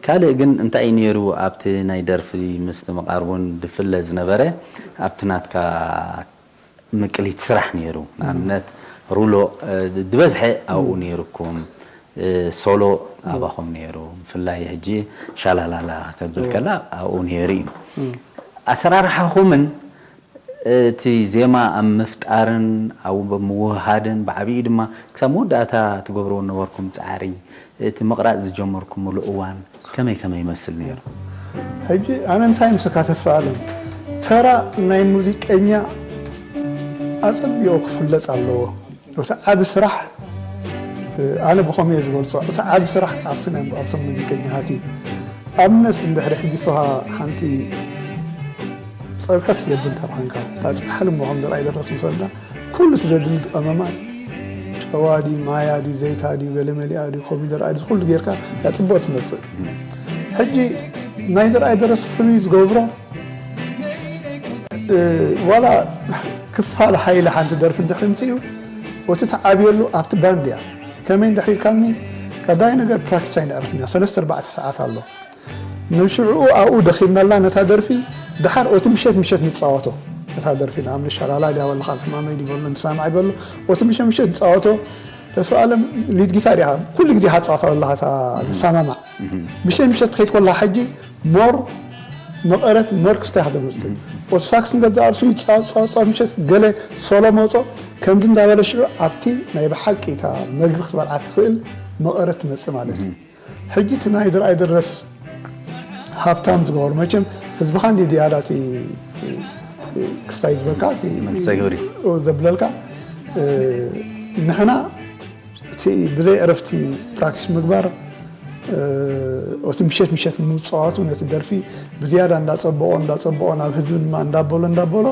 ካልእ ግን እንታይ እዩ ነይሩ ኣብቲ ናይ ደርፊ ምስትምቓር እውን ድፍለ ዝነበረ ኣብቲ ናትካ ምቅሊት ስራሕ ነይሩ። ንኣብነት ሩሎ ድበዝሐ ኣብኡ ነይሩኩም፣ ሶሎ ኣባኹም ነይሩ። ብፍላይ ሕጂ ሻላላላ ከተብል ከላ ኣብኡ ነይሩ እዩ። ኣሰራርሓኹምን እቲ ዜማ ኣብ ምፍጣርን ኣብ ምውህሃድን ብዓብኡ ድማ ክሳብ መወዳእታ ትገብርዎ ነበርኩም ጻዕሪ እቲ ምቕራጽ ዝጀመርኩምሉ እዋን ከመይ ከመይ ይመስል ነይሩ? ሕጂ ኣነ እንታይ ምስካ ተስፋ ኣለም ተራ ናይ ሙዚቀኛ ኣጸቢቑ ክፍለጥ ኣለዎ። እቲ ዓቢ ስራሕ ኣነ ብኸምኡ እየ ዝገልጾ። እቲ ዓቢ ስራሕ ኣብቲ ናይ ኣብቶም ሙዚቀኛታት እዩ። ኣብነት እንድሕሪ ሕጂ ንስኻ ሓንቲ ጸብሒ ክትገብር እንተ ኾንካ እታ ጻሕሊ እሞ ከም ዝረኣይ ደረስ ምሰልና ኩሉ እቲ ዘድሊ ቀመማት ጨዋ ድዩ ማያ ድዩ ዘይታ ድዩ ገለመሊኣ ድዩ ኮሚደረ ድዩ ኩሉ ጌርካ እያ ጽቡቕ ትመጽእ። ሕጂ ናይ ዘርኣይ ደረስ ፍሉይ ዝገብሮ ዋላ ክፋል ሓይሊ ሓንቲ ደርፊ እንድሕሪ ምጽኡ እቲ ተዓብየሉ ኣብቲ ባንድ እያ። ከመይ እንድሕሪ ኢልካኒ ቀዳይ ነገር ፕራክቲስ ኣይነዕርፍን ኢና ሰለስተ ኣርባዕተ ሰዓት ኣሎ። ንሽዕኡ ኣብኡ ደኺምናላ ነታ ደርፊ ደሓር ኦቲ ምሸት ምሸት ንፃወቶ እታ ደርፊ ንኣብነት ሻላላ ድያ በሎ ካብ ሕማመይ ድዩ በሎ ንሰማማዕ ይበሎ ኦቲ ምሸት ምሸት ንፃወቶ ተስፋ ኣለም ሊድ ጊታር ኢኻ ኩሉ ግዜ ሃፃወታ ዘለኻ እታ ንሰማማዕ ምሸት ምሸት ትኸይድ ኮላ ሕጂ ሞር መቐረት ሞር ክስታይ ሓደ መስገን ኦቲ ሳክስ ንገዛ ርእሱ ይፃወፃወፃ ምሸት ገለ ሶሎ መፆ ከምዚ እንዳበለ ሽዑ ኣብቲ ናይ ብሓቂ እታ መግቢ ክትበልዓ ትኽእል መቐረት ትመፅእ ማለት እዩ ሕጂ እቲ ናይ ዝርኣይ ድረስ ሃብታም ዝገበሩ መቸም ህዝብኻ እንዲ ዝያዳ እቲ ክስታይ ዝበካ እቲ መንሰ ግብሪ ዘብለልካ ንሕና እቲ ብዘይ ዕረፍቲ ፕራክቲስ ምግባር እቲ ምሸት ምሸት ምፅዋቱ ነቲ ደርፊ ብዝያዳ እንዳፀበቆ እንዳፀበቆ ናብ ህዝቢ ድማ እንዳበሎ እንዳበሎ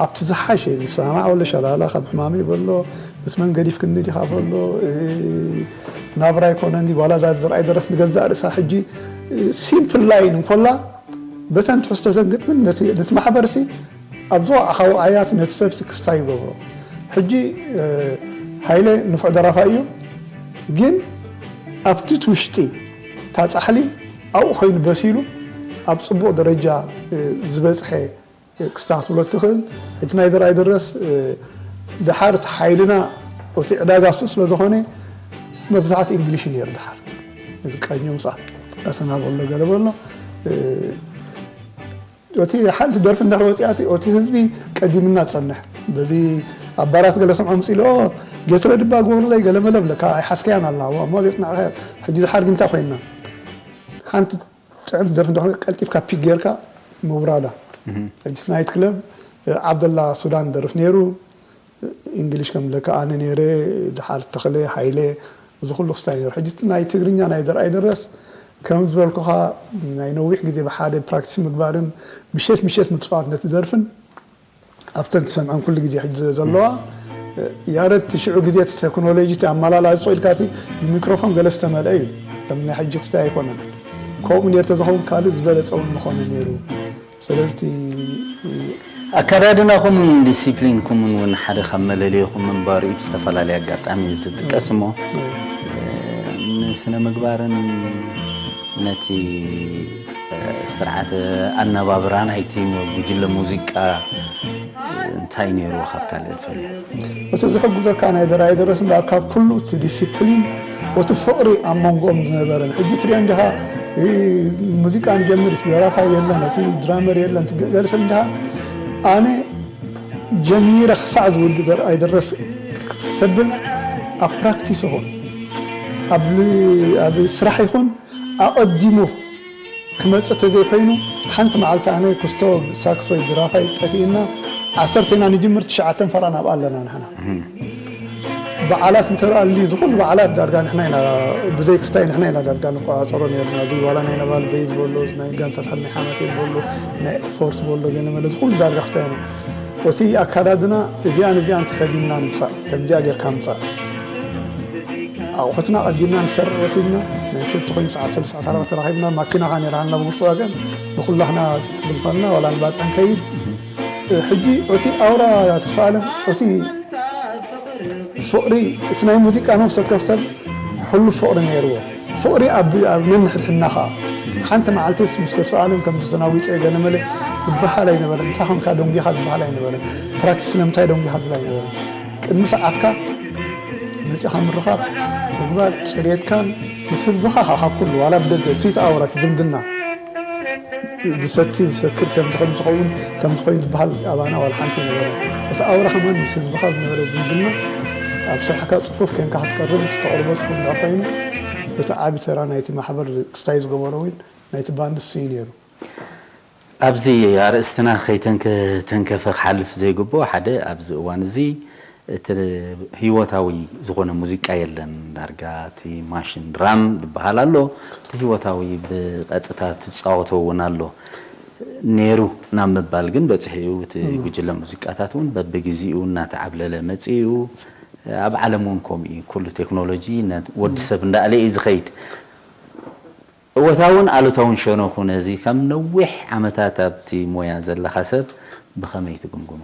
ኣብቲ ዝሓሸ ንሰማማዕ ወለ ሸላላ ካብ ሕማመይ በሎ ምስ መን ገዲፍክኒ ዲኻ በሎ ናብራ ኣይኮነን ዋላ እዛ ዝርኣይ ደረስ ንገዛእ ርእሳ ሕጂ ሲምፕል ላይን እንኮላ በተን ትሕዝቶተን ግጥምን ነቲ ማሕበርሲ ኣብ ዝወዓኻ ውዓያት ነቲ ሰብሲ ክስታይ ይገብሮ ሕጂ ሃይለ ንፉዕ ደራፋ እዩ ግን ኣብቲ ውሽጢ እታ ፃሕሊ ኣብኡ ኮይኑ በሲሉ ኣብ ፅቡቕ ደረጃ ዝበፅሐ ክስታትብሎ ትኽእል ሕጂ ናይ ዘርኣይ ድረስ ድሓር እቲ ሓይልና እቲ ዕዳጋ ሱ ስለ ዝኾነ መብዛሕትኡ እንግሊሽ ነይሩ ድሓር እዚ ቀኙ ምፃ ኣሰናበሎ ገለ በሎ እቲ ሓንቲ ደርፊ እንድሕር ወፂኣሲ እቲ ህዝቢ ቀዲምና ዝፀንሕ በዚ ኣባራት ገለ ስምዖ ምፅኢሉ ጌትረ ድባ ግበሩለይ ገለ መለ ብለካ ኣይሓስከያን ኣላ እሞ ዘፅናዕኸ ሕጂ ድሓር ግንታ ኮይንና ሓንቲ ጥዕምቲ ደርፊ እንተኾነ ቀልጢፍካ ፒክ ጌርካ ምውራዳ። ሕጂ ናይት ክለብ ዓብደላ ሱዳን ደርፍ ነይሩ፣ እንግሊሽ ከም ለካ ኣነ ነይረ፣ ድሓር ተኽለ፣ ሃይለ፣ እዚ ኩሉ ክስታይ ነይሩ። ሕጂ ናይ ትግርኛ ናይ ዘርኣይ ደረስ ከም ዝበልኩኻ ናይ ነዊሕ ግዜ ብሓደ ፕራክቲስ ምግባርን ምሸት ምሸት ምፅዋት ነቲ ደርፍን ኣብተን ትሰምዐን ኩሉ ግዜ ሕጂ ዘለዋ ያረድ እቲ ሽዑ ግዜ እቲ ቴክኖሎጂ እቲ ኣመላላፂ ኢልካ ሲ ብሚክሮፎን ገለ ዝተመልአ እዩ ከም ናይ ሕጂ ክስታይ ኣይኮነን ከምኡ ነር ተዝኸውን ካልእ ዝበለፀ እውን ምኾነ ነይሩ ስለዚ ኣከዳድናኹምን ዲሲፕሊንኩምን እውን ሓደ ካብ መለለይኹም ምንባሩ እዩ ብዝተፈላለየ ኣጋጣሚ ዝጥቀስ እሞ ንስነ ምግባርን ነቲ ስርዓተ ኣነባብራ ናይቲ ጉጅለ ሙዚቃ እንታይ ነይርዎ ካብ ካልእ ዝፈልዮ? እቲ ዝሕግዘካ ናይ ዘርኣይ ደረስ እምበኣር ካብ ኩሉ እቲ ዲሲፕሊን እቲ ፍቕሪ ኣብ መንጎኦም ዝነበረን ሕጂ ትሪኦ እንዲኻ ሙዚቃ ንጀምር እቲ ደራፋይ የለን እቲ ድራመር የለን ገለ ሰብ እንዲኻ ኣነ ጀሚረ ክሳዕ ዝውዲ ዘርኣይ ደረስ ተብል ኣብ ፕራክቲስ ይኹን ኣብ ስራሕ ይኹን ኣቐዲሙ ክመፅእ ተዘይኮይኑ ሓንቲ መዓልቲ ኣነ ክስቶ ሳክስ ወይ ድራፋይ ጠፊእና ዓሰርተ ኢና ንጅምር ትሽዓተን ፈራ ናብኣ ኣለና ንሕና በዓላት እንተ ደኣ ኣልዩ፣ ዝኹሉ በዓላት ዳርጋ ንሕና ኢና፣ ብዘይ ክስታይ ንሕና ኢና ዳርጋ ንቆጻጸሮ ነይርና። እዚ ዋላ ናይ ነባል ቤዝ በሎ፣ እዚ ናይ ጋንታታት ናይ ሓማሴን በሎ፣ ናይ ፎርስ በሎ፣ ገለ መለ፣ እዚ ኩሉ ዳርጋ ክስታይ ኢና። እቲ ኣካዳድና፣ እዚኣን እዚኣን ተኸዲንና ንምጻእ፣ ከምዚኣ ጌርካ ምጻእ። ኣቑሑትና ቀዲምና ንሰርዕ ወሲድና፣ ናይ ምሸት ተኾይኑ ሰዓት ሰለስተ ሰዓት ኣርባዕተ ተራኺብና፣ ማኪና ኸኣ ነይራና ብውሽጢ ዋገን፣ ንኹላህና ትጥልም ኸልና፣ ዋላ ንባጽዕ ንከይድ። ሕጂ እቲ ኣውራ ተስፋ ኣለም፣ እቲ ፍቕሪ፣ እቲ ናይ ሙዚቃ ነፍሲ ወከፍ ሰብ ሕሉፍ ፍቕሪ ነይርዎ። ፍቕሪ ኣብ፣ ኣብ ነንሕድሕድና ኸኣ። ሓንቲ መዓልትስ ምስ ተስፋ ኣለም ከምዚ ተናዊጸ ገለ መለ ዝበሃል ኣይነበረን። እንታይ ኾንካ ደንጒኻ ዝበሃል ኣይነበረን። ፕራክቲስ ስለምንታይ ደንጒኻ ዝብል ኣይነበረን። ቅድሚ ሰዓትካ መጺኻ ምርኻብ፣ ምግባር፣ ጽሬትካን ምስ ህዝብኻ ኸኣ ካብ ኩሉ፣ ዋላ ብደገ፣ እሱይ እቲ ኣውራ፣ እቲ ዝምድና። ዝሰቲ ዝሰክር ከምዚ ከም ዝኸውን፣ ከም ዝኾይኑ ዝበሃል ኣባና ዋላ ሓንቲ ኣይነበረን። እቲ ኣውራ ከማን ምስ ህዝብኻ ዝነበረ ዝምድና፣ ኣብ ስራሕካ ጽፉፍ ኬንካ ክትቀርብ፣ እቲ ተቕርቦ ጽፉፍ እንድሕር ኮይኑ፣ እቲ ዓቢ ተራ ናይቲ ማሕበር ክስታይ ዝገበሮ እውን ናይቲ ባንድ እሱ እዩ ነይሩ። ኣብዚ ኣርእስትና ከይተንከ-፣ ተንከፈ ክሓልፍ ዘይግብኦ ሓደ፣ ኣብዚ እዋን እዚ እቲ ህይወታዊ ዝኾነ ሙዚቃ የለን። ዳርጋ እቲ ማሽን ድራም ዝበሃል ኣሎ፣ እቲ ህይወታዊ ብቐጥታ ትጻወቶ እውን ኣሎ። ነይሩ ናብ ምባል ግን በጺሑ እዩ። እቲ ም። ጉጅለ ሙዚቃታት እውን በብግዜኡ እናተዓብለለ መጺኡ እዩ። ኣብ ዓለም እውን ከምኡ እዩ። ኩሉ ቴክኖሎጂ ነ-፣ ወዲ ሰብ እንዳኣለ እዩ ዝኸይድ። እወታውን ኣሉታውን ሸነኹ ነዚ ከም ነዊሕ ዓመታት ኣብቲ ሞያ ዘለኻ ሰብ ብኸመይ ትግምግሞ?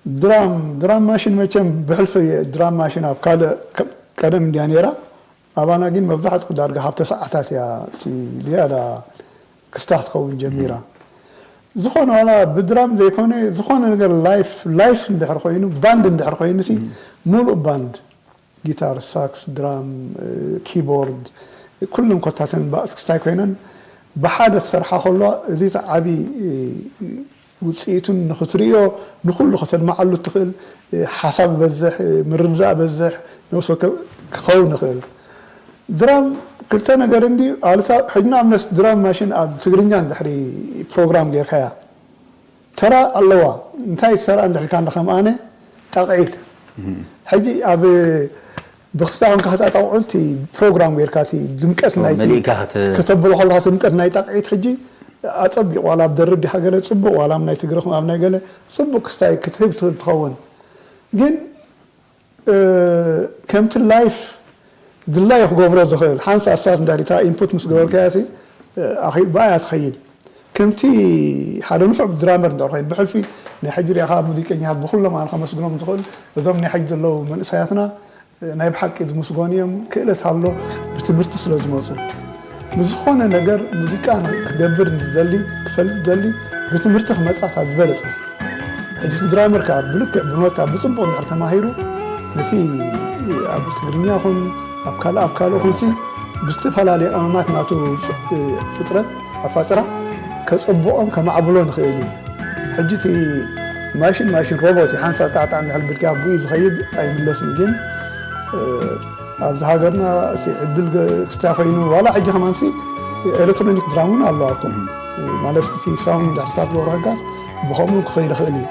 ድራም፣ ድራም ማሽን መቸም ብሕልፊ ድራም ማሽን ኣብ ካልእ ከ-፣ ቀደም እንድያ ነይራ። ኣባና ግን መብዛሕትኡ ዳርጋ ካብ ተሰዓታት እያ እቲ ዝያዳ ክስታ ክትከውን ጀሚራ። ዝኾነ ዋላ ብድራም ዘይኮነ፣ ዝኾነ ነገር ላይፍ፣ ላይፍ እንድሕር ኮይኑ፣ ባንድ እንድሕር ኮይኑ ሲ፣ ሙሉእ ባንድ፣ ጊታር፣ ሳክስ፣ ድራም፣ እ፣ ኪቦርድ፣ ኩለን ኮታተን ባ-፣ ክስታይ ኮይነን ብሓደ ክሰርሓ ከለዋ፣ እዚ እቲ ዓቢ፣ እ፣ ውጽኢቱን ንኽትርእዮ፣ ንኹሉ ከተድምዓሉ እትኽእል፣ እ፣ ሓሳብ በዝሕ፣ እ፣ ምርድዳእ በዝሕ፣ ነብሲ ወከፍ ክኸውን ይኽእል። ድራም ክልተ ነገር እንድዩ፣ ኣሉታ፣ ሕጂ ንኣብነት ድራም ማሽን ኣብ ትግርኛ እንድሕሪ ፕሮግራም ጌርካያ፣ ተራ ኣለዋ። እንታይ ተራ እንድሕሪ ኢልካ እንዶ ከም ኣነ ጣቕዒት። ሕጂ ኣብ ብኽስታ ኮንካ ከተጣቕዑ እቲ ፕሮግራም ጌርካ እቲ ድምቀት ናይቲ መሊእካ ከተ- ከተብሎ ከለኻ እቲ ድምቀት ናይ ጣቕዒት ሕጂ ኣጸቢቑ ዋላ ኣብ ደርብ ዲኻ ገለ ጽቡቕ ዋላ ኣብ ናይ ትግርኽ ኣብ ናይ ገለ ጽቡቕ ክስታይ ክትህብ ትኽእል ትኸውን። ግን እ፣ ከምቲ ላይፍ ድላዩ ክገብሮ ዝኽእል፣ ሓንሳእ ሳስ እንዳሊታ ኢንፑት ምስ ገበርካያ ሲ፣ እ፣ ኣኺ-፣ ብኣያ ትኸይድ። ከምቲ ሓደ ንፉዕ ድራመር እንድሕር ኮይኑ፣ ብሕልፊ ናይ ሕጂ ሪኢኻ ሙዚቀኛታት ብኹሎም ኣነ ከመስግኖም ዝኽእል፣ እዞም ናይ ሕጂ ዘለዉ መንእሰያትና፣ እ፣ ናይ ብሓቂ ዝምስገኑ እዮም። ክእለት ኣሎ፣ ብትምህርቲ ስለ ዝመጹ። ንዝኾነ ነገር ሙዚቃ ክገብር ዝደሊ፣ ክፈልጥ ዝደሊ፣ ብትምህርቲ ክመጽእ እታ ዝበለጸት። ሕጂ እቲ ድራመር ከኣ ብልክዕ ብኖታ ብጽቡቕ እንድሕር ተማሂሩ፣ ነቲ ኣብ ትግርኛ ይኹን ኣብ ካልእ፣ ኣብ ካልእ ይኹንሲ ብዝተፈላለየ ቀመማት ናቱ ፍ-፣ ፍጥረት፣ ኣፋጥራ ከጸብቖን ከማዕብሎን ይኽእል እዩ። ሕጂ እቲ ማሽን፣ ማሽን ሮቦት እዩ፣ ሓንሳብ ጣዕጣዕ እንድሕር ቢልካ ኣብኡ እዩ ዝኸይድ፣ ኣይምለስን እዩ። ግን፣ እ፣ ኣብዚ ሃገርና እቲ ዕድል ገ-፣ ክስታይ ኮይኑ፣ ዋላ ሕጂ ከማንሲ ኤሌክትሮኒክ ድራም እውን ኣለዋ እኮ። ማለት እቲ ሳውንድ እንድሕር ስታርት ክገብሩ ሕጋዝ ብኸምኡ ክኸይድ ይኽእል እዩ።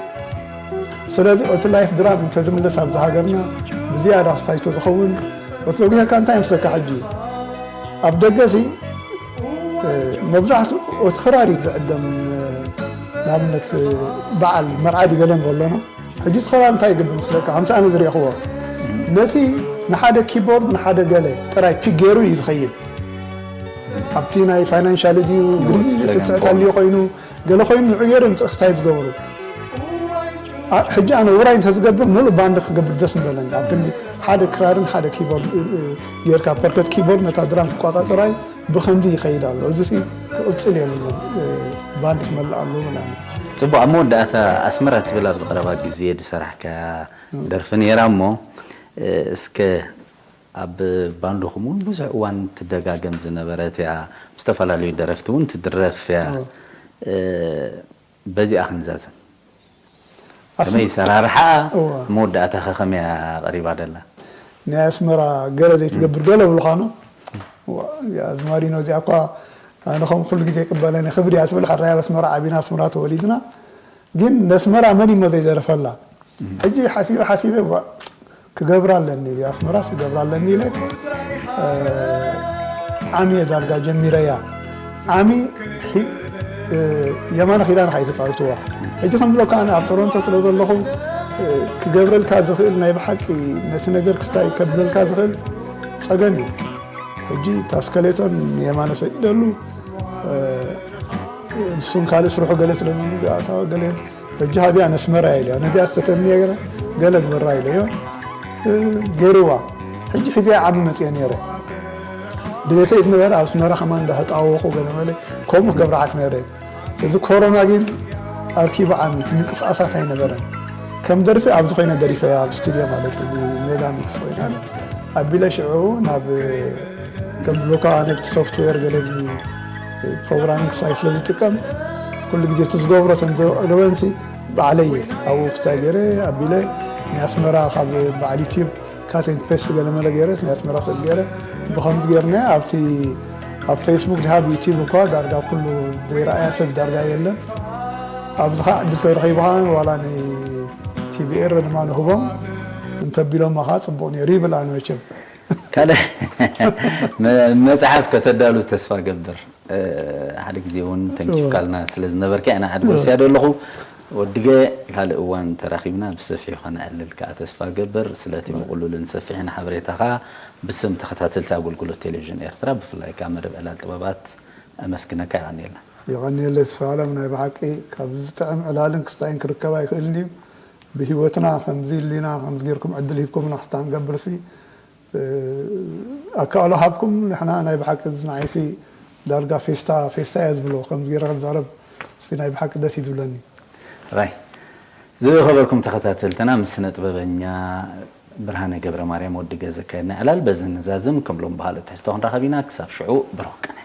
ስለዚ እቲ ላይፍ ድራም እንተዝምለስ ኣብዚ ሃገርና ብዝያዳ ክስታይ ተዝኸውን፣ እቲ ዘጉህየካ እንታይ ይመስለካ ሕጂ? ኣብ ደገሲ፣ እ፣ መብዛሕትኡ እቲ ክራር እዩ ዝዕደም። እ፣ ንኣብነት፣ እ፣ በዓል መርዓ ድዩ ገለ ንበሎ ኢና። ሕጂ እቲ ክራር እንታይ ይገብር መስለካ? ከምቲ ኣነ ዝረእኽዎ፣ ነቲ ንሓደ ኪቦርድ ንሓደ ገለ ጥራይ ፒክ ገይሩ እዩ ዝኸይድ። ኣብቲ ናይ ፋይናንሻል ድዩ፣ ግሪን ጸገም ስስዕት ከሆነ። ኣልዩ ኮይኑ፣ ገለ ኮይኑ ንዑ ገይሩ ምጽእ ክስታይ ዝገብሩ። ኣ-፣ ሕጂ ኣነ ውራይ እንተዝገብር፣ ሙሉእ ባንድ ክገብር ደስ ምበለኒ። ኣብ ክንዲ ሓደ ክራርን ሓደ ኪቦርድ፣ እ፣ እ፣ ጌርካ፣ ፐርከት ኪቦርድ ነታ ድራም ክቋጻጸራይ ብኸምዚ ይኸይድ ኣሎ። እዚሲ ክቕጽል የብሉን፣ እ፣ ባንድ ክመልእ ኣለዎ ንኣነ። ጽቡቕ፣ ኣብ መወዳእታ ኣስመራ ትብል ኣብዚ ቀረባ ግዜ ዝሰራሕካያ እ። ደርፊ ነይራ እሞ፣ እ፣ እስከ ኣብ ባንድኹም እውን ብዙሕ እዋን ትደጋገም ዝነበረት እያ፣ ምስ ዝተፈላለዩ ደረፍቲ እውን ትድረፍ እያ። እ። እ፣ በዚኣ ክንዛዘም። ኣስመ-፣ ከመይ ሰራርሓ፣ እዋ። መወዳእታ ከ ከመይ እያ ቀሪባ ደላ? ናይ ኣስመራ ገለ ዘይትገብር ገለ ብሉኻ ነው። እዋ፣ እዚኣ ኣዝማሪኖ እዚኣ እኳ ኣነ ከም ኩሉ ግዜ ይቅበለኒ፣ ክብሪ እያ ትብል፣ ሕራይ ኣብ ኣስመራ ዓቢና፣ ኣስመራ ተወሊድና። ግን ነስመራ መን እሞ ዘይደረፈላ? ሕጂ ሓሲበ፣ ሓሲበ፣ እዋ፣ ክገብራ ኣለኒ፣ ኣስመራስ ክገብራ ኣለኒ ኢለ ዓሚ ዳርጋ ጀሚረያ። ዓሚ የማነ ኪዳነ ከይተፃዊትዋ። ሕጂ ከም ብሎካ ኣነ ኣብ ቶሮንቶ ስለ ዘለኹ ክገብረልካ ዝኽእል ናይ ብሓቂ ነቲ ነገር ክስታይ ከብለልካ ዝኽእል ፀገም እዩ። ሕጂ ታስከሌቶን የማነ ሰይደሉ ንሱን ካልእ ስርሑ ገለ ስለ ዝኣተዋ ገለ ሕጂ ሃዚኣ ነስመራ ኢለ ነዚኣ ዝተተምየ ገለ ገለ ግበራ ኢለዮ ገይርዋ። ሕጂ ሕዚኣ ዓሚ መፅየ ነይረ ድሌተይ ዝነበረ ኣብ ኣስመራ ከማን እንዳተጣወኹ ገለ መለ ከምኡ ክገብርዓት ነይረ። እዚ ኮሮና ግን ኣርኪቡ ዓሚ እቲ ምንቅስቃሳት ኣይነበረን። ከም ደርፊ ኣብዚ ኮይነ ደሪፈያ ኣብ ስቱድዮ ማለት እዩ ሜጋ ሚክስ ኮይና ኣቢለ ሽዑ ናብ ከም ብሎካ ነብቲ ሶፍትዌር ገለ ፕሮግራሚንግ ክሳይ ስለ ዝጥቀም ኩሉ ግዜ እቲ ዝገብሮ ተንዘለወንሲ ባዕለየ ኣብኡ ክሳይ ገይረ ኣቢለ ናይ ኣስመራ ካብ በዓል ዩቲብ ካት ኤንድ ፔስት ገለ መለ ገይረ ናይ ኣስመራ ሰብ ገይረ ብኸምዚ ገይርና ኣብቲ ኣብ ፌስቡክ ድሃብ ዩቲብ እኳ ዳርጋ ኩሉ ዘይረኣያ ሰብ ዳርጋ የለን። ኣብዚ ከዓ ዕድል ተረኺቡ ከዓ ዋላ ንቲቢኤር ድማ ንህቦም እንተቢሎም ከዓ ፅቡቅ ነይሩ ይብል ኣነ መቸም። ካልእ መፅሓፍ ከተዳሉ ተስፋ ገብር ሓደ ግዜ እውን ተንኪፍካልና ስለ ዝነበርካ ኢና ዓዲ ጎርሲያ ደለኹ ወድገ ካልእ እዋን ተራኺብና ብሰፊሑ ከነዕልል ከዓ ተስፋ ገብር ስለቲ ምቕሉልን ሰፊሕን ሓበሬታኻ ብስም ተኸታተልቲ ኣገልግሎት ቴሌቪዥን ኤርትራ ብፍላይ ከዓ መደብ ዕላል ጥበባት ኣመስግነካ የቐንየልና። የቐንየለይ ተስፋ ኣለም ናይ ብሓቂ ካብ ዝጥዕም ዕላልን ክስታይን ክርከብ ኣይክእልን እዩ። ብሂወትና ከምዚ ኢልና ከምዚ ጌርኩም ዕድል ሂብኩምና ክስታ ክንገብርሲ ኣካእሎ ሃብኩም ንሕና ናይ ብሓቂ እዚ ንዓይሲ ዳርጋ ፌስታ ፌስታ እየ ዝብሎ ከምዚ ገይረ ክዛረብ ሲ ናይ ብሓቂ ደስ እዩ ዝብለኒ። ራይ ዝኸበርኩም ተኸታተልትና ምስ ስነ ጥበበኛ ብርሃነ ገብረ ማርያም ወዲ ገዘ ካየድና ዕላል በዚ ንዛዝም ከም ሎም ባህል ትሕዝቶ ክንራኸብ ኢና ክሳብ ሽዑ ብሩክ ቀን።